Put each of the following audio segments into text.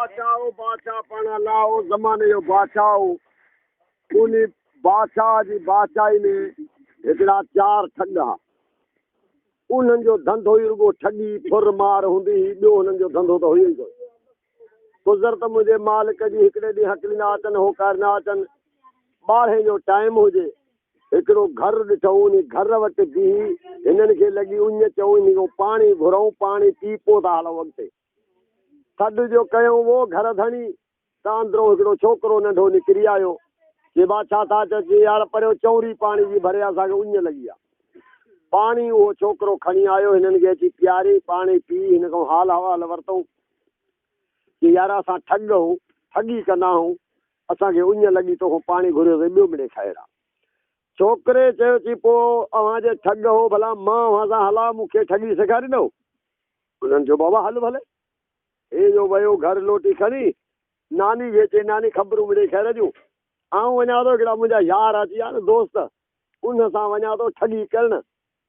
بادشاهه هو، بادشاهه پاڻ الله هو، زماني جو بادشاهه هو. انهي بادشاهه جي بادشاهي ۾ هڪڙا چار ٺڳ ها. انهن جو ڌنڌو ئي رڳو ٺڳي، ڦر مار هوندي هئي، ٻيو هنن جو ڌنڌو ته هيو ئي ڪونه. قدرت منهنجي مالڪ جي هڪڙي ڏينهن هڪليندا اچن، هوڪاريندا اچن. ٻارهين جو ٽائيم هجي، هڪڙو گهر ڏٺئون، انهي گهر وٽ بيهي هنن کي لڳي اڃ، چئون انهي کان پاڻي گهرئون، پاڻي پي پوء ٿا هلئون اڳتي. سڏ جو ڪيائون وو گهر ڌڻي، ته اندرئون هڪڙو ڇوڪرو ننڍو نڪري آيو. چي با ڇا ٿا چئو؟ چي يار پريو چؤنري پاڻي جي ڀري اسان کي اڃ لڳي آ. پاڻي اهو ڇوڪرو کڻي آيو، هنن کي اچي پياري، پاڻي پي هن کان حال احوال ورتئون. چي يار اسان ٺڳ هون، ٺڳي ڪندا هون، اسان کي اڃ لڳي توکان پاڻي گهريوسين، ٻيو مڙئي خير آ. ڇوڪري چيو چي پوء اوهان جي ٺڳ هو ڀلا مان اوهان سان هلان مون کي ٺڳي سيکاريندؤ؟ انهن چيو بابا هل ڀلي. هي جو ويو گهر لوٽي کڻي ناني کي چي ناني خبرون مڙئي خير جون، آئون وڃان ٿو هڪڙا منهنجا يار اچي ويا آهن دوست انهن سان وڃان ٿو ٺڳي ڪرڻ.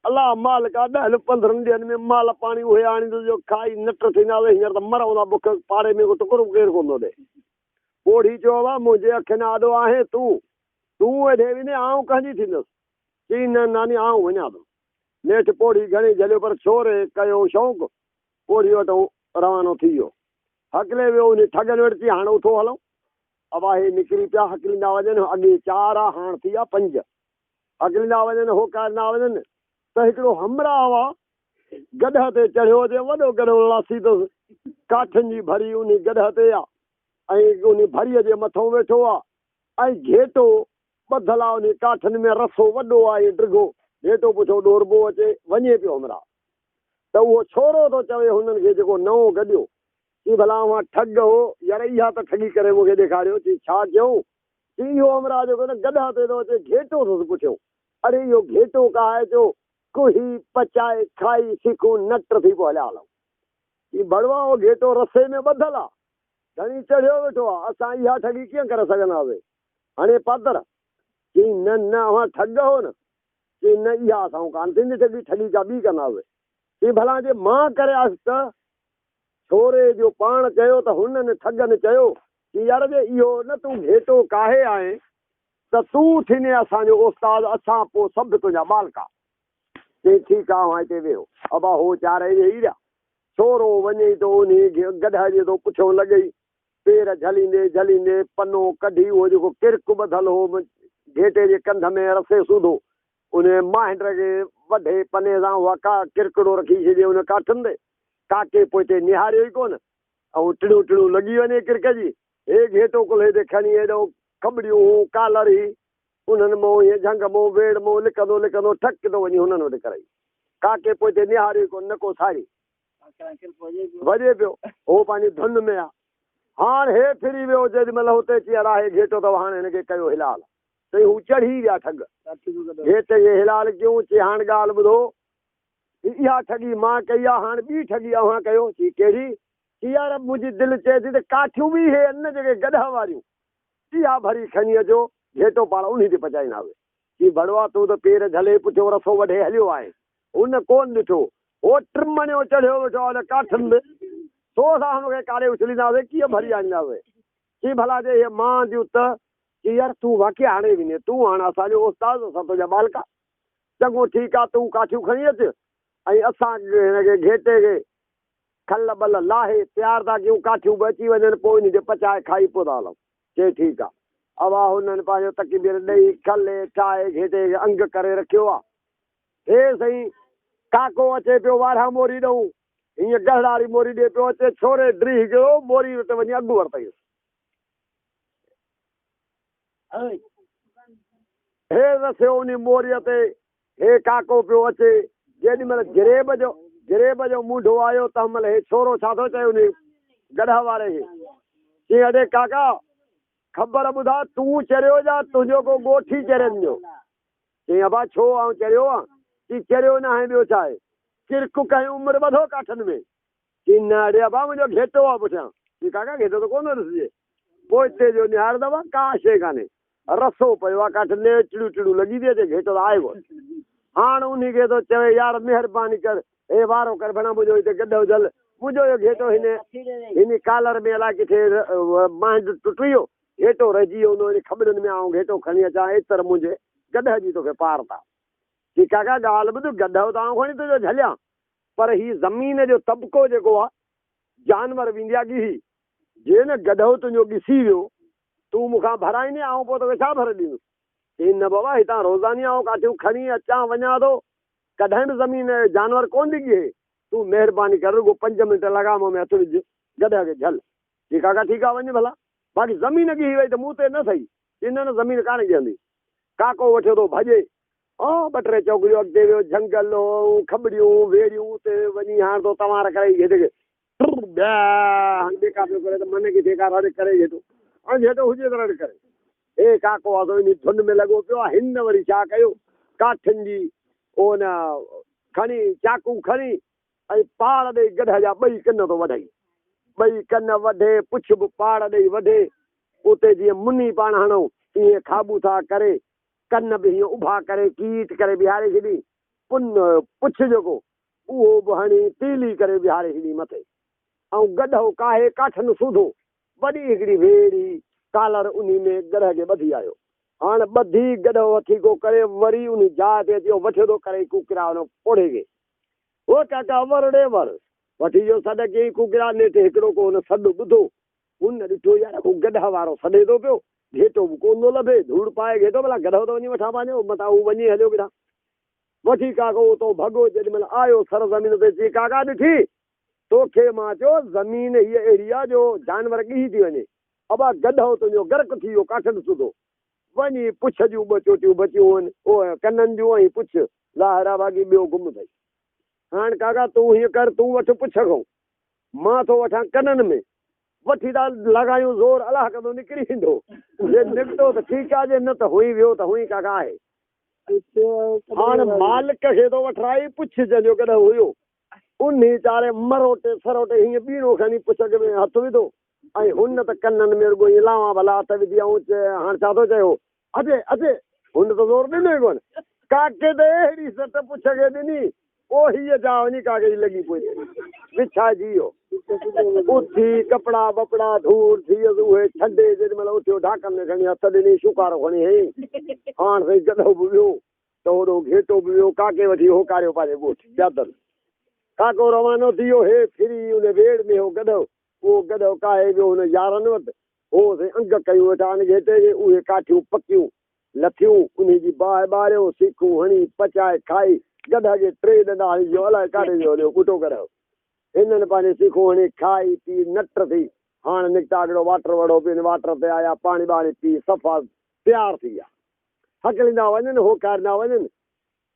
الله مالڪ آ ڏهن پندرهن ڏينهن ۾ مال پاڻي اهي آڻيندس جو کائي نٽ ٿينداسين هينئر ته مرون ٿا بک پاڙي ۾ ڪو ٽڪرو به ڪير ڪونه ٿو ڏئي. پوڙهي چيو ابا منهنجي اکين آڏو آهين تون، تون ايڏي ويندين آئون ڪنهن جي ٿيندس؟ چي نه ناني آئون وڃان ٿو. نيٺ پوڙهي گهڻي جهليو پر ڇوري ڪيو شوق پوڙهي وٽئون روانو ٿي ويو. هڪلي ويو انهي ٺڳن وٽ چي هاڻ اٿو هلون. ابا هي نڪري پيا هڪليندا وڃن اڳي چار ها هاڻ ٿي ويا پنج. هڪليندا وڃن هوڪاريندا وڃن ته هڪڙو همراهه هئا گڏهه تي چڙهيو اچي وڏو گڏهو لاسي اٿس ڪاٺين جي ڀري انهي گڏهه تي آ ۽ انهي ڀريء جي مٿئون ويٺو آ ۽ گهيٽو ٻڌل آ انهي ڪاٺين ۾ رسو وڏو آ ۽ ڊگهو گهيٽو پڇو ڏوربو اچي وڃي پيو همراهه ته اهو ڇورو ٿو چوي هنن کي جيڪو نئون گڏيو چي ڀلا اوهان ٺڳ هو يار اها ته ٺڳي ڪري مون کي ڏيکاريو چي ڇا ڪيون چي اهو همراهه جيڪو نه گڏهه تي ٿو اچي گهيٽو اٿس پٺيون اڙي اهو گهيٽو ڪاهي اچو ڪوهي پچائي کائي سيخون نٽ ٿي پوء هليا هلون. چي ڀڙوا اهو گهيٽو رسي ۾ ٻڌل آ ڌڻي چڙهيو ويٺو آ اسان اها ٺڳي ڪيئن ڪري سگهنداسين هڻي پادر. چي نه نه اوهان ٺڳ هو نه. چي نه اها اسان کان ڪانه ٿيندي ٺڳي ٺڳي ڪا ٻي ڪنداسين. چي ڀلا جي مان ڪرياس ته؟ ڇوري جو پاڻ چيو ته هنن ٺڳن چيو چي يار جي اهو نه تون گهيٽو ڪاهي آئين ته تون ٿيندين اسان جو استاد اسان پوء سڀ تنهنجا ٻالڪا. چيائين ٺيڪ آ اوهان هتي ويهو. ابا هو چارئي ويهي رهيا. ڇورو وڃي ٿو انهي گڏهه جي ٿو پٺيون لڳئي. پير جهليندي جهليندي پنو ڪڍي اهو جيڪو ڪرڪ ٻڌل هو گهيٽي جي ڪنڌ ۾ رسي سوڌو انهي ماهنڊ کي وڍي پني سان اها ڪا ڪرڪڙو رکي ڇڏي ان ڪاٺن تي. ڪاڪي پوئتي نهاريو ئي ڪونه ۽ ٽڙيون ٽڙيون لڳي وڃي ڪرڪ جي. هي گهيٽو ڪلهي تي کڻي ايڏو کٻڙيون هون ڪالر هي انهن مون هيئن جهنگ مون ويڙ مون لڪندو لڪندو ٺڪ ٿو وڃي هنن وٽ ڪرئي. ڪاڪي پوئتي نهاريو ئي ڪونه نه ڪو ساري. وڄي پيو. هو پنهنجي ڌن ۾ آ. هاڻ هي ڦري ويو جيڏي مهل هتي اچي اڙا هي گهيٽو اٿو هاڻ هن کي ڪيو حلال. چئي هو چڙهي ويا ٺڳ. گهيٽي کي حلال ڪيون چي هاڻ ڳالهه ٻڌو. اها ٺڳي مان ڪئي آ هاڻ ٻي ٺڳي اوهان ڪيو. چي ڪهڙي؟ چي يار منهنجي دل چئي ٿي ته ڪاٺيون به اهي آهن نه جيڪي گڏهه واريون، اها ڀري کڻي اچو، گهيٽو پاڻ انهي تي پچائينداسين. چي ڀڙوا تون ته پير جهلي پٺيون رسو وڍي هليو آهين. هن ڪونه ڏٺو. هو ٽمڻيو چڙهيو ويٺو آهي ان ڪاٺين تي. سو اسان هن کي ڪاڏي اڇلينداسين، ڪيئن ڀري آڻينداسين. چي ڀلا جي اهي مان آنديون ته؟ چي يار تون واقعي هاڻي ويندين، تون هاڻ اسان جو استاد، اسان تنهنجا ٻالڪا. چڱو ٺيڪ آ، تون ڪاٺيون کڻي اچ ۽ اسان هن کي گهيٽي کي کل ٻل لاهي تيار ٿا ڪيون، ڪاٺيون به اچي وڃن، پوء انهي کي پچائي کائي پوء ٿا هلون. چي ٺيڪ آ. اوا هنن پنهنجو تڪبير ڏئي کلي ٺاهي گهيٽي کي انگ ڪري رکيو آ. هي سائين ڪاڪو اچي پيو وارهان موري ڏئون. هيئن گهڙاري موري ڏي پيو اچي، ڇوري ڊريهه گيو، موري وٽ وڃي اڳ ورتائينس. هي رسيو انهي موريء تي، هي ڪاڪو پيو اچي، جيڏي مهل جريب جو جريب جو مونڍو آيو، تنهن مهل هي ڇورو ڇا ٿو چئي انهي گڏهه واري کي؟ چيائين، اڙي ڪاڪا، خبر ٻڌاء، تون چريو يا تنهنجو ڪو ڳوٺي چرين جو؟ چيائين، ابا ڇو آئون چريو آن؟ چيائين، چريو نه آهين ٻيو ڇا آهي؟ ڪرڪ ڪنهن عمر ٻڌو ڪاٺن ۾؟ چيائين، نه اڙي ابا منهنجو گهيٽو آ پٺيان. چيائين، ڪاڪا گهيٽو ته ڪونه ٿو ڏسجي. پوئتي جو نهار ته ابا ڪا شيء ڪانهي. رسو پيو آ ڪاٺ ۾ چڙيون چڙيون لڳي ٿي اچي گهيٽو ته آهي ڪونه. هاڻ انهي کي ٿو چوي يار مهرباني ڪر هي وارو ڪر ڀڻا منهنجو هتي گڏهه جهل. منهنجو اهو گهيٽو هن هن ڪالر ۾ الائي ڪٿي مانهن ٽٽي ويو، گهيٽو رهجي ويو هوندو، هن کٻڙين ۾ آئون گهيٽو کڻي اچان، ايتر منهنجي گڏهه جي توکي پار ٿا. چي ڪاڪا ڳالهه ٻڌ، گڏهه ته آئون کڻي تنهنجو جهليان، پر هي زمين جو طبقو جيڪو آ، جانور ويندي آ ڳهي، جي نه گڏهه تنهنجو ڳسي ويو، تون مون کان ڀرائيندين، آئون پوء توکي ڇا ڀر ڏيندس؟ چي نه بابا، هتان روزاني آئون ڪاٺيون کڻي اچان وڃان ٿو، ڪڏهن به زمين جانور ڪونه ٿي ڳهي، تون مهرباني ڪر رڳو پنج منٽ لغام ۾ هٿ وجهه، گڏهه کي جهل. چي ڪاڪا ٺيڪ آ وڃ ڀلا، باقي زمين ڳهي وئي ته مون تي نه سهي. چي نه نه زمين ڪانه ڳهندي. ڪاڪو وٺيو ٿو ڀڄي. ٻه ٽي چوڪڙيون اڳتي ويو، جهنگل هو، کٻڙيون، ويڙهيون، اتي وڃي هاڻ ٿو تنوار ڪري گهيٽي کي ٽر ٻيا هاڻ ٻيڪا پيو ڪري ته من ڪٿي ڪا رڙ ڪري گهيٽو. هاڻ گهيٽو هجي ته رڙ ڪري. هي ڪاڪو آ سو انهي ڌن ۾ لڳو پيو آ. هن وري ڇا ڪيو، ڪاٺين جي او نه کڻي چاقو کڻي ۽ پاڙ ڏئي گڏهه جا ٻئي ڪن ٿو وڍئي. ٻئي ڪن وڍي پڇ به پاڙ ڏئي وڍي. اتي جيئن مني پاڻ هڻون تيئن کاٻوٿا ڪري ڪن به هيئن اڀا ڪري ڪيٽ ڪري بيهاري ڇڏي. پن پڇ جيڪو اهو به هڻي تيلي ڪري بيهاري ڇڏي مٿي. ۽ گڏهو ڪاهي ڪاٺن سوڌو وڏي هڪڙي ويڙهي ڪالر انهي ۾ گڏهه کي ٻڌي آيو. هاڻ ٻڌي گڏهو هٿيڪو ڪري وري انهي جاء تي اچي وٺيو ٿو ڪري ڪوڪرا ان پوڙهي کي. او ڪاڪا ور ڙي ور. وٺي جو سڏ ڪيئي ڪوڪرا نيٺ هڪڙو ڪو هن سڏ ٻڌو. هن ڏٺو يار هو گڏهه وارو سڏي ٿو پيو. گهيٽو به ڪونه ٿو لڀي. ڌوڙ پائي گهيٽو ڀلا گڏهو ته وڃي وٺان پنهنجو متان هو وڃي هليو ڪٿان. وٺي ڪاڪو اتو ڀڳو جيڏي مهل آيو سر زمين تي چي ڪاڪا ڏٺي توکي مان چيو، زمين هيء اهڙي آ جو جانور ڳهي ٿي وڃي. ابا گڏهو تنهنجو غرق ٿي ويو ڪاٺن سوڌو. وڃي پڇ جون ٻه چوٽيون بچيون هئن، اهي ڪنن جون ۽ پڇ ظاهر آ باقي ٻيو گم اٿئي. هاڻ ڪاڪا تون هيئن ڪر، تون وٺ پڇ کئون، مان ٿو وٺان ڪنن ۾. وٺي ٿا لڳايون زور، الله ڪندو نڪري ايندو. جي نڪتو ته ٺيڪ آ، جي نه ته هونئين ويو ته هونئين ڪاڪا آهي. هاڻ مالڪ کي ٿو وٺرائي پڇ جنهن جو گڏهه هيو. انهي چاري مروٽي سروٽي هيئن ٻيڻو کڻي پڇ ۾ هٿ وڌو ۽ هن ته ڪنن ۾ رڳو ائين لاوان ڀلا هٿ وڌي ۽ هاڻ ڇا ٿو چئي هو اچي اچي هن ته زور ڏنو ئي ڪونه. ڪاڪي ته اهڙي سٽ پڇ کي ڏني او هيء جا وڃي ڪاڪي جي لڳي پوئتي وڇائجي ويو. اٿي ڪپڙا ٻپڙا ڌوڙ ٿي ويس اهي ڇنڊي جيڏي مهل اٿيو ڍاڪن ۾ کڻي هٿ ڏني شوڪارو کڻي هنئي هاڻ سائين گڏهو به ويو. ته هوڏو گهيٽو به ويو، ڪاڪي وٺي هوڪاريو پنهنجي ڳوٺ پيادل. ڪاڪو روانو ٿي ويو، هي ڦري ان ويڙهه ۾ هو گڏهه، اهو گڏهه ڪاهي ويو هن يارن وٽ، هو سائين انگ ڪيون ويٺا آهن گهيٽي کي، اهي ڪاٺيون پڪيون لٿيون، انهي جي باهه ٻاريو، سيخون هڻي، پچائي کائي، گڏهه کي ٽي ڏنڊا هڻي چيو الائي ڪاڏي ويو هليو ٻوٽو گڏهه. هنن پنهنجي سيخون هڻي کائي پي نٽ ٿي، هاڻ نڪتا هڪڙو واٽر وڙهو پين واٽر تي آيا، پاڻي ٻاڻي پي صفا تيار ٿي ويا. هڪليندا وڃن، هوڪاريندا وڃن.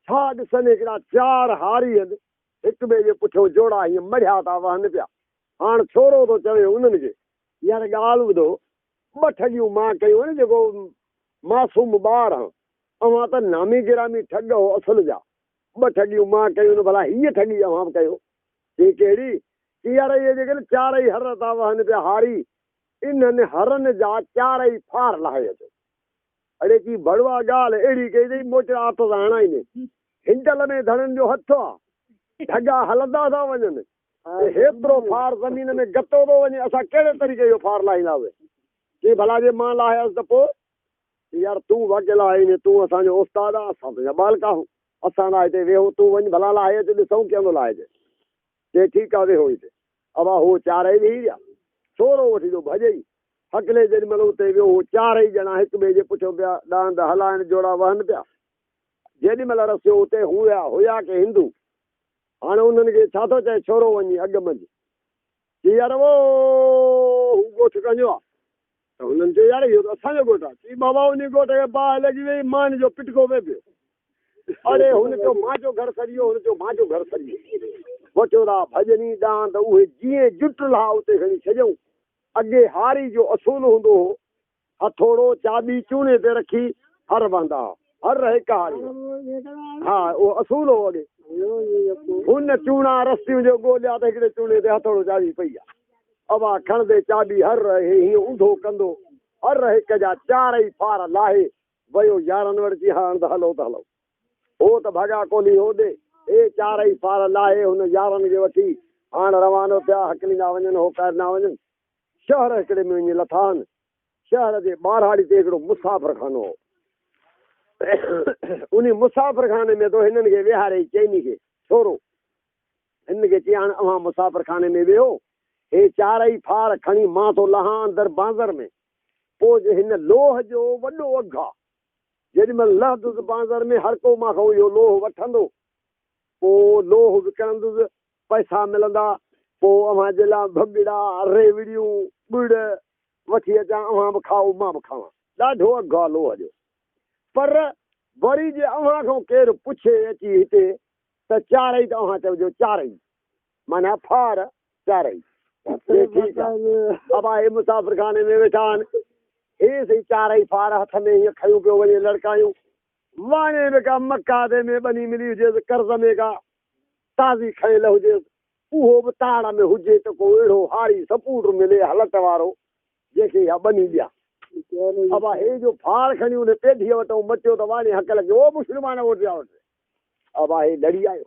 ڇا ڏسن هڪڙا چار هاري هن، هڪ ٻئي جي پٺيون جوڙا هيئن مڙهيا ٿا وهن پيا. هاڻ ڇورو ٿو چوي انهن کي، يار ڳالهه ٻڌو، ٻه ٺڳيون مان ڪيون آهن، جيڪو معصوم ٻار هان، اوهان ته نامي گرامي ٺڳ هو اصل جا، ٻه ٺڳيون مان ڪيون آهن، ڀلا هيء ٺڳي اوهان به ڪيو. چي ڪهڙي؟ چي يار اهي جيڪي نه چارئي هر ٿا وهن پيا هاري، انهن هرن جا چارئي ڦار لاهي اچو. اڙي ڪي ڀڙوا ڳالهه اهڙي ڪئي اٿئي موچڙا هٿ سان هڻائيندين. هنڊل ۾ ڌڻن جو هٿ آ. ڍڳا هلندا ٿا وڃن. هيترو ڦار زمين ۾ گتو ٿو وڃي اسان ڪهڙي طريقي اهو ڦار لاهينداسين. چي ڀلا جي مان لاهيس ته پوء؟ چي يار تون واقعي لاهيندين تون اسان جو استاد آ اسان تنهنجا ٻالڪ آهيون. اسان ٿا هتي ويهون تون وڃ ڀلا لاهي اچ ڏسون ڪيئن ٿو لاهجي. چي ٺيڪ آ ويهو هتي. ابا هو چارئي ويهي رهيا. ڇورو وٺي ٿو ڀڄئي. هڪلي جيڏي مهل اتي ويو هو چارئي ڄڻا هڪ ٻئي جي پٺيون پيا ڏاند هلائڻ جوڙا وهن پيا. جيڏي مهل رسيو اتي هيا هيا ڪي هندو. هاڻي انهن کي ڇا ٿو چئي ڇورو وڃي اڳ منجهه. چي يار او هو ڳوٺ ڪنهن جو آ؟ ته هنن چيو يار اهو ته اسان جو ڳوٺ آ. چي بابا انهي ڳوٺ کي باهه لڳي وئي مان جو پٽڪو پئي پيو. اڙي هن چيو مان جو گهر سڙي ويو هن چيو مان جو گهر سڙي ويو. وٺيو ٿا ڀڄني ڏاند اهي جيئن جٽ لها اتي کڻي ڇڏيائون. اڳي هاري جو اصول هوندو هو، هٿوڙو، چاٻي چوڻي تي رکي هر وهندا ها. هر هڪ هاري ها اهو اصول هو اڳي. هن چوڻا رستيون جو ڳوليا ته هڪڙي چوڻي تي هٿوڙو چاٻي پئي آ. ابا کڻندي چاٻي هر هي هيئن اونڌو ڪندو، هر هڪ جا چارئي ڦار لاهي ويو يارن وٽ چي هاڻ ته هلو ته هلو. هو ته ڀڳا ڪولهي هوڏي، هي چارئي ڦار لاهي هن يارن کي وٺي هاڻ روانو ٿيا، هڪليندا وڃن، هوڪاريندا وڃن. شهر هڪڙي ۾ وڃي لٿا آهن. شهر جي ٻهراڙي تي هڪڙو مسافر خانو هو. انهي مسافر خاني ۾ ٿو هنن کي ويهاري چئني کي ڇورو. هنن کي چئي هاڻ اوهان مسافر خاني ۾ ويهو. هي چارئي ڦار کڻي مان ٿو لهان اندر بانزر ۾. پوء جي هن لوهه جو وڏو اگهه آ. جيڏي مهل لهندس بانزر ۾ هر ڪو مان کان اهو لوهه وٺندو. پوء لوهه وڪڻندس، پئسا ملندا، پوء اوهان جي لاء ڀڳڙا، ريوڙيون، ڳڙ وٺي اچان، اوهان به کائو، مان به کاوان. ڏاڍو اگهه آ لوهه جو. پر وري جي اوهان کان ڪير پڇي اچي هتي ته چارئي ته اوهان چئجو چارئي، معنيٰ ڦار چارئي. چي ٺيڪ آ. ابا هي مسافرخاني ۾ ويٺا آهن. هي سائين چارئي ڦار هٿ ۾ هيئن کنيون پيو وڃي لڙڪايون. واڻي به ڪا مقاعدي ۾ ٻني ملي هجيس، قرض ۾ ڪا تازي کنيل هجيس، اهو به تاڙ ۾ هجي ته ڪو اهڙو هاري سپوٽ ملي هلٽ وارو، جنهن کي اها ٻني ڏيان. ابا هي جو ڦاڙ کڻي ان پيڍيء وٽئون مٽيو ته واڻي هڪل ڪئي، او مسلمان اوٽ جا اوٽ. ابا هي لڙي آيو.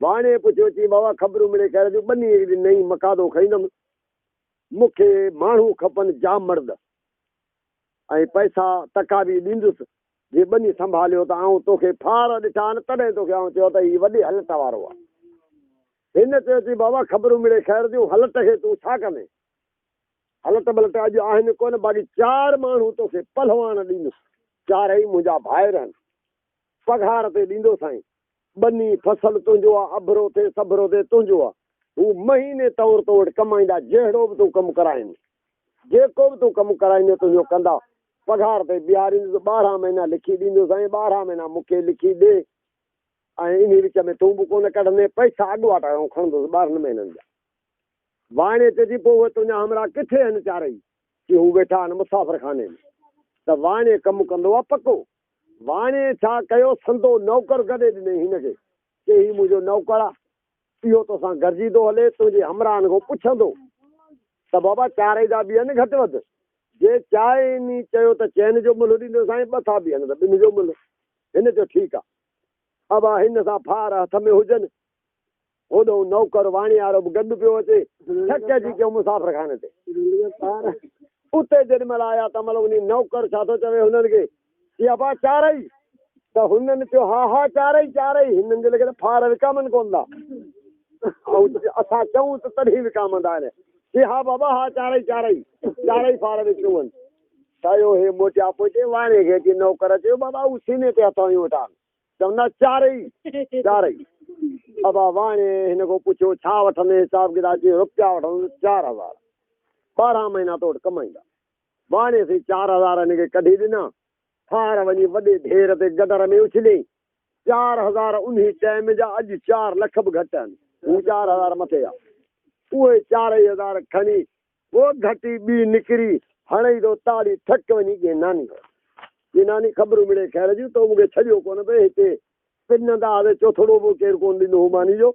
واڻي پڇيو، چيائين، بابا خبرون مڙئي خير جون، ٻني هڪڙي نئين مقاعدو کڻيندم، مون کي ماڻهو کپن جام مڙد ۽ پئسا تڪا به ڏيندس، جي ٻني سنڀاليو ته آئون توکي ڦار ڏٺا آهن، تڏهن توکي آئون چيو ته هي وڏي هلٽ وارو آهي. هن چيو، چي بابا خبرون مڙئي خير جون، هلٽ کي تون ڇا ڪندين؟ هلٽ بلٽ اڄ آهن ڪونه، باقي چار ماڻهو توکي پهلواڻ ڏيندس، چارئي منهنجا ڀائر آهن، پگهار تي ڏيندوسانء، ٻني فصل تنهنجو آ، اڀرو ٿئي سڀرو ٿئي تنهنجو آ. هو مهيني طور تو وٽ ڪمائيندا، جهڙو به تون ڪم ڪرائين، جيڪو به تون ڪم ڪرائيندين تنهنجو ڪندا. پگهار تي بيهاريندس، 12 مهينا لکي ڏيندوسانء، 12 مهينا مون کي لکي ڏي ۽ انهي وچ ۾ تون به ڪونه ڪڍندين، پئسا اڳواٽ آئون کڻندس 12 مهينن جا. واڻي چئي ٿي، پوء اهي تنهنجا همراهه ڪٿي آهن چارئي؟ چي هو ويٺا آهن مسافر خاني ۾. ته واڻي ڪم ڪندو آ پڪو. واڻي ڇا ڪيو، سندو نوڪر گڏي ڏنئي هن کي، چي هي منهنجو نوڪر آ، اهو توسان گڏجي ٿو هلي، تنهنجي همراهن کان پڇندو ته بابا چارئي ٿا بيهن گهٽ وڌ، جي چائن ئي چيو ته چئن جو ملهه ڏيندوسانء، ٻه ٿا بيهن ته ٻن جو ملهه. هن چيو ٺيڪ آ. ابا هن سان ڦار هٿ ۾ هجن، هوڏهون نوڪر واڻيارو به گڏ پيو اچي، ٺڪ اچي ڪيو مسافر خاني تي. اتي جيڏي مهل آيا تنهن مهل انهي نوڪر ڇا ٿو چوي هنن کي، چي ابا چارئي؟ ته هنن چيو ها ها چارئي چارئي، هنن جي لڳي ته ڦار وڪامن ڪونه ٿا ۽ اسان چئون ته تڏهن وڪامندا آهن. چي ها بابا ها چارئي چارئي، چارئي ڦار وڪيون آهن. چيو هي موٽيا پوئتي واڻي کي اچي نوڪر چيو بابا هو سيني تي هٿ هنيو ويٺا آهن. چوندا چارئي چارئي. ابا واڻي هن کان پڇيو ڇا وٺندين حساب ڪتاب چي رپيا وٺندس 4000 12 مهينا تو وٽ ڪمائيندا. واڻي سائين 4000 هن کي ڪڍي ڏنا. ڦار وڃي وڏي ڍير تي گدر ۾ اڇليائين. 4000 انهي ٽائيم جا اڄ 4 لک به گهٽ آهن. هو 4000 مٿي آ. اهي چارئي هزار کڻي پوء گهٽي ٻي نڪري هڻئي ٿو تاڙي ٺڪ وڃي ڪنهن ناني وٽ. چي ناني خبرون مڙئي خير جون، تو مون کي ڇڏيو ڪونه پئي، هتي پنندا هئاسين چوٿڙو به ڪير ڪونه ڏيندو هو ماني جو،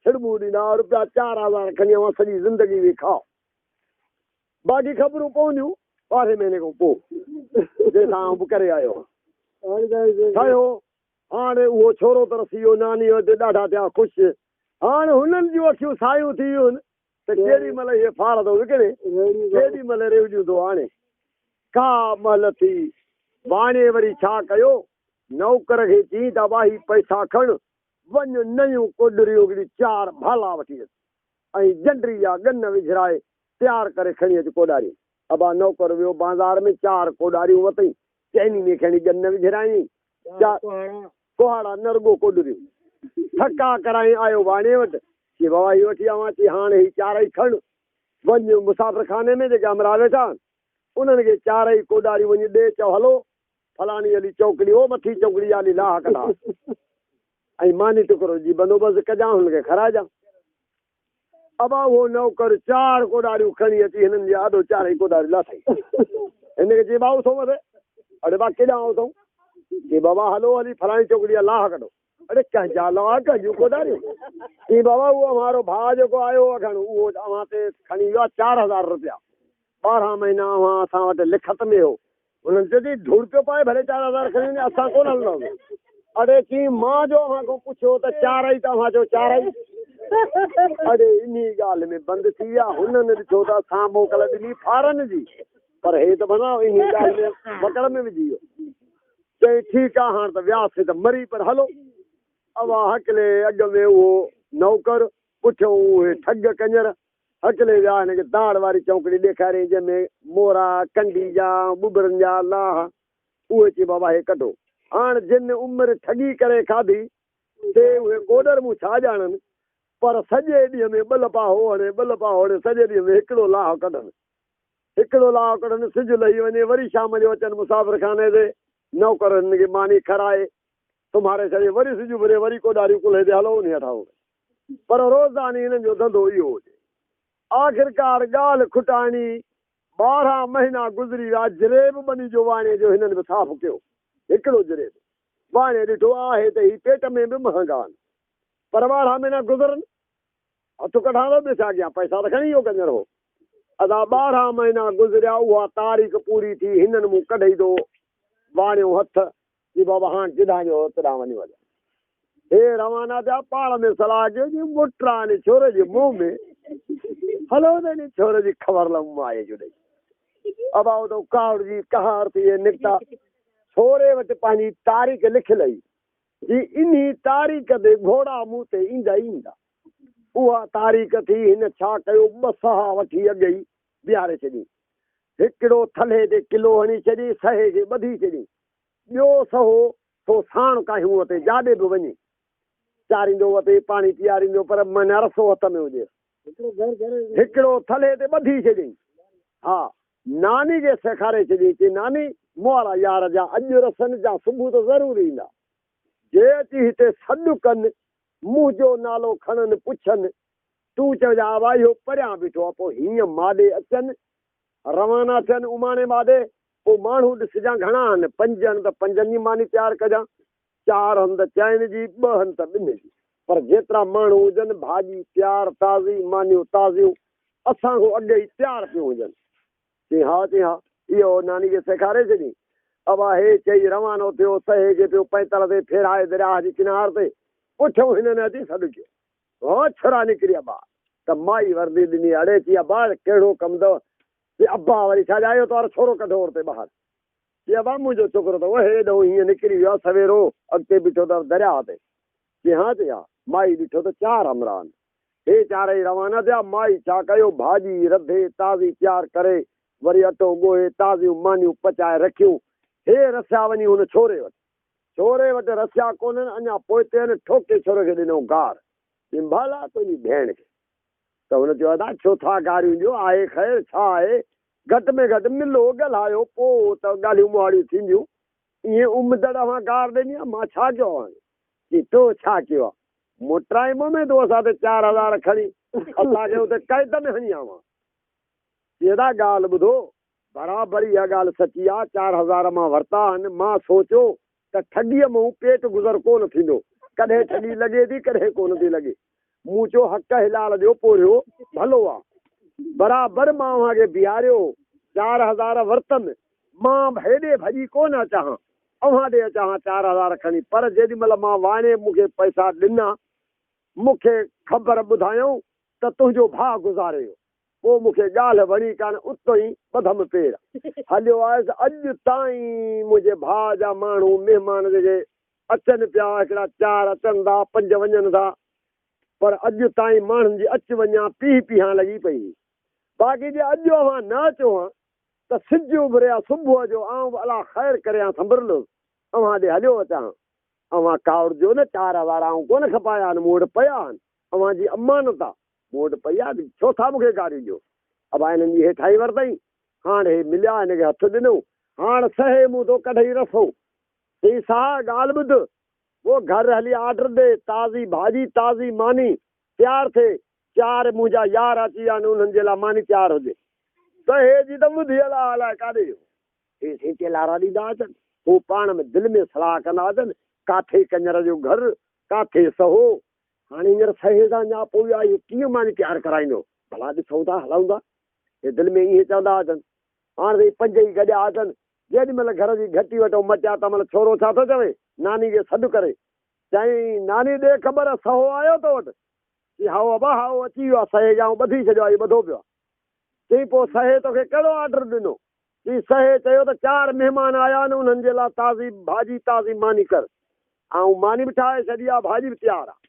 ڇڙٻون ڏيندا هئا، رپيا 4000 کڻي اوهان سڄي زندگي ويهي کائو. باقي خبرون پونديون 12 مهيني کان پوء، جنهن سان آئون به ڪري آيو هان. ٺهيو، هاڻي اهو ڇورو ته رسي ويو ناني وٽ، ڏاڍا ٿيا خوش. هاڻ هنن جون اکيون سايون ٿي ويون ته ڪيڏي مهل هيء ڦار ٿو وڪڻي، ڪيڏي مهل ريوڙيون ٿو آڻي. ڪا مهل ٿي، واڻيي وري ڇا ڪيو، نوڪر کي چيائين ته ابا هي پئسا کڻ، وڃ نيون ڪوڏريون هڪڙي چار ڀالا وٺي اچ ۽ جنڊري جا ڳن وجهرائي تيار ڪري کڻي اچ ڪوڏاريون. ابا نوڪر ويو بازار ۾ چار ڪوڏاريون وتئين، چئني ۾ کڻي ڳن وجهرايائين، چار ڪهاڙا نه رڳو ڪوڏريون. ٿڪا ڪرائين آيو واڻيي وٽ، چي بابا هي وٺي آوان، چي هاڻ هي چارئي کڻ، وڃ مسافر خاني ۾ جيڪي همراهه ويٺا آهن، انهن کي چارئي ڪوڏاريون وڃي ڏي، چئو هلو فلاڻي هلي چوڪڙي، او مٿي چوڪڙي جا هلي لاهه ڪڍان ۽ ماني ٽڪر جي بندوبست ڪجان، هنن کي کارائجان. ابا اهو نوڪر چار ڪوڏاريون کڻي اچي هنن جي آڏو چارئي ڪوڏاريون لاٿائين. هن کي چئي ڀائو اٿو مٿي. اڙي با ڪيڏانهن اٿئون؟ چئي بابا هلو هلي فلاڻي چوڪڙي جا لاهه ڪڍو. اڙي ڪنهن جا لاهه ڪنهن جون ڪوڏاريون؟ چئي بابا اهو اوهان وارو ڀاء جيڪو آيو هو اگهڻ اهو اوهان تي کڻي ويو آهي 4000 رپيا. 12 مهينا اوهان اسان وٽ لکت ۾ هو. هنن چيو چئي ڌوڙ پيو پائي ڀلي 4000 کڻي وڃي اسان ڪونه هلنداسون. اڙي چئي مان جو اوهان کان پڇيو ته چارئي ته اوهان چيو چارئي. اڙي انهي ڳالهه ۾ بند ٿي ويا. هنن ڏٺو ته اسان موڪل ڏني ڦارن جي، پر هي ته ڀلا انهي ڳالهه ۾ وڪڙ ۾ وجهي ويو. چيائين ٺيڪ آ هاڻ ته وياسين ته مري پر هلو. اوا هڪلي اڳ ۾ اهو نوڪر، پٺيون اهي ٺڳ ڪڃر هڪلي ويا. هن کي داڙ واري چونڪڙي ڏيکاريائين جنهن ۾ مورا، ڪنڊي جا ۽ ٻٻرن جا لاهه. اهي چي بابا هي ڪڍو. هاڻ جن عمر ٺڳي ڪري کاڌي سي اهي ڪوڏر مون ڇا ڄاڻن، پر سڄي ڏينهن ۾ ٻه لپا هو هڻي، ٻه لپا هو هڻي سڄي ڏينهن ۾ هڪڙو لاهه ڪڍن. هڪڙو لاهه ڪڍن، سج لهي وڃي، وري شام جو اچن مسافر خاني تي، نوڪر هنن کي ماني کارائي، سمهاري ڇڏي، وري سج اڀري، وري ڪوڏاريون ڪلهي تي هلو انهي هٺان اهي. پر روزاني هنن جو ڌنڌو اهو هجي. آخرڪار ڳالهه کٽائڻي 12 مهينا گذري ويا، جريب ٻني جو واڻيي جو هنن به صاف ڪيو، هڪڙو جريب. واڻيي ڏٺو آهي ته هي پيٽ ۾ به مهانگا آهن، پر 12 مهينا گذرن، هٿ ڪڍان ٿو ٻيو ڇا ڪيان، پئسا ته کڻي ويو ڪڃر هو. ادا 12 مهينا گذريا، اها تاريخ پوري ٿي، هنن مون ڪڍئي ٿو واڻيو هٿ، چي بابا هاڻ جڏهن جو تڏهن وڃو هليا. هي روانا ٿيا، پاڻ ۾ صلاح ڪيو جي موٽرا انهي ڇوري جي منهن ۾ هلو ته انهي ڇوري جي خبر لئون مائي جو ڏئي. ابا اتو ڪاوڙجي قهار ٿي هي نڪتا. ڇوري وٽ پنهنجي تاريخ لکيل هئي جي انهي تاريخ تي گهوڙا مون تي ايندا ئي ايندا. اها تاريخ ٿي هن ڇا ڪيو ٻه سها وٺي اڳ ئي بيهاري ڇڏيائين. هڪڙو ٿلهي تي ڪلو هڻي ڇڏيائين، سهي کي ٻڌي ڇڏيائين. ٻيو سهو سو ساڻ ڪاهيون وتي، جاڏي به وڃي چاريندو وتي، پاڻي پياريندو، پر معنيٰ رسو هٿ ۾ هجيس. هڪڙو ٿلهي تي ٻڌي ڇڏيائين. ها، ناني کي سيکاري ڇڏيائين، چي ناني، مون وارا يار جا اڄ رسن جا صبح ته ضرور ايندا. جي اچي هتي سڏ ڪن، منهنجو نالو کڻن پڇن، تون چئجان ابا اهو پريان بيٺو آ، پوء هينئن ماڏي اچن، روانا ٿين اماڻي ماڏي، پوء ماڻهو ڏسجان گهڻا هن، پنج هن ته پنجن جي ماني تيار ڪجان، چار هن ته چئن جي، ٻه هن ته ٻن جي، پر جيترا ماڻهو هجن، ڀاڄي تيار تازي، مانيون تازيون، اسان کان اڳي ئي تيار پيون هجن. چيائين ها، چيائين ها، اهو ناني کي سيکاري ڇڏين. ابا هي چئي روانو ٿيو، سهي کي پيو پئنتل تي ڦيرائي درياهه جي ڪنار تي، پٺيون هنن اچي سڏ ڪيو. هو ڇرا نڪري ابا ته مائي وردي ڏني، اڙي چي ابا ڪهڙو ڪم اٿو؟ چي ابا وري ڇا ڄايو تو ڇورو ڪڍو ورتي ٻاهر. چي ابا منهنجو ڇوڪرو ته هيڏو هيئن نڪري ويو آهي سويرو اڳتي بيٺو اٿو درياهه تي. چي ها چي ها. مائي ڏٺو ته چار همراهه آهن. هي چارئي روانا ٿيا. مائي ڇا ڪيو ڀاڄي رڌي تازي تيار ڪري وري اٽو ڳوهي تازيون مانيون پچائي رکيون. هي رسيا وڃي هن ڇوري وٽ. ڇوري وٽ رسيا ڪونهن اڃا پوئتي آهن ٺوڪي ڇوري کي ڏنو گار. چيم ڀلا تنهنجي ڀيڻ کي. ته هن چيو ادا ڇو ٿا گاريون ڏيو، آهي خير ڇا آهي، گهٽ ۾ گهٽ ملو ڳالهايو پوء ته ڳالهيون مهاڙيون ٿينديون، ائين امدڙ اوهان گار ڏني آ، مان ڇا ڪيو اوهان کي؟ چي تو ڇا ڪيو آ، موٽرائين منهن ۾ تون اسان تي 4000 کڻي اسان کي اتي قيد ۾ هڻي آوان. چي ادا ڳالهه ٻڌو، برابر اها ڳالهه سچي آ، 4000 مان ورتا آهن، مان سوچيو ته ٺڳيء مون پيٽ گذر ڪونه ٿيندو، ڪڏهن ٺڳي لڳي ٿي ڪڏهن ڪونه ٿي لڳي. مون چيو حق حلال جو پورهيو ڀلو آ. برابر مان اوهان کي بيهاريو هو، 4000 ورتم، مان به هيڏي ڀڄي ڪونه اچان ها، اوهان ڏي اچان ها 4000 کڻي، پر جيڏي مهل مان واڻيي مون کي پئسا ڏنا، مون کي خبر ٻڌايائون ته تنهنجو ڀاء گذاري ويو. پوء مون کي ڳالهه وڻي ڪانه، اتو ئي ٻڌم پير. هليو آيس. اڄ تائين منهنجي ڀاء جا ماڻهو مهمان جيڪي اچن پيا، هڪڙا چار اچن ٿا، پنج وڃن ٿا، پر اڄ تائين ماڻهن جي اچ وڃان پيهه پيهان لڳي پئي هئي. باقي جي اڄ اوهان نه اچو ها ته سج اڀري ها، صبح جو آئون به الله خير ڪري ها سنڀرلس، اوهان ڏي هليو اچان ها. اوهان ڪاوڙجو نه، 4000 آئون ڪونه کپايا آهن، مون وٽ پيا آهن، اوهان جي امانت آ. مون وٽ پئي آ، ڇو ٿا مون کي گاريون ڏيو؟ ابا هنن جي هيٺائين ورتائين، هاڻ هي مليا، هن کي هٿ ڏنو، هاڻ سهي مون ٿو ڪڍئي رسو. چيائين ساهه ڳالهه ٻڌ، پوء گهر هلي آرڊر ڏي، تازي ڀاڄي، تازي ماني تيار ٿئي، چار منهنجا يار اچي ويا آهن، انهن جي لاء ماني تيار هجي. سهي جي ته ٻڌي الاء الاء ڪاڏي ويو. هي سائين چيلارا ڏيندا اچن، هو پاڻ ۾ دل ۾ صلاح ڪندا اچن، ڪاٿي ڪڃر جو گهر، ڪاٿي سهو، هاڻي هينئر سهي سان نياپو ويو آهي، اهو ڪيئن ماني تيار ڪرائيندو؟ ڀلا ڏسون ٿا، هلون ٿا. هي دل ۾ ائين چوندا اچن. هاڻ سائين پنج ئي گڏيا اچن. جيڏي مهل گهر جي گهٽي وٽئون مٽيا تنهن مهل ڇورو ڇا ٿو چوي؟ ناني کي سڏ ڪري چيائين، ناني ڏي خبر، سهو آيو تو وٽ؟ چي هائو ابا هائو اچي ويو آهي سهي آئون ٻڌي ڇڏيو آهي اهو ٻڌو پيو آهي. چئي پوء سهي توکي ڪهڙو آرڊر ڏنو؟ چي سهي چيو ته چار مهمان آيا آهن انهن جي لاء تازي ڀاڄي تازي ماني ڪر. آئون ماني به ٺاهي ڇڏي آهي ڀاڄي به تيار آهي.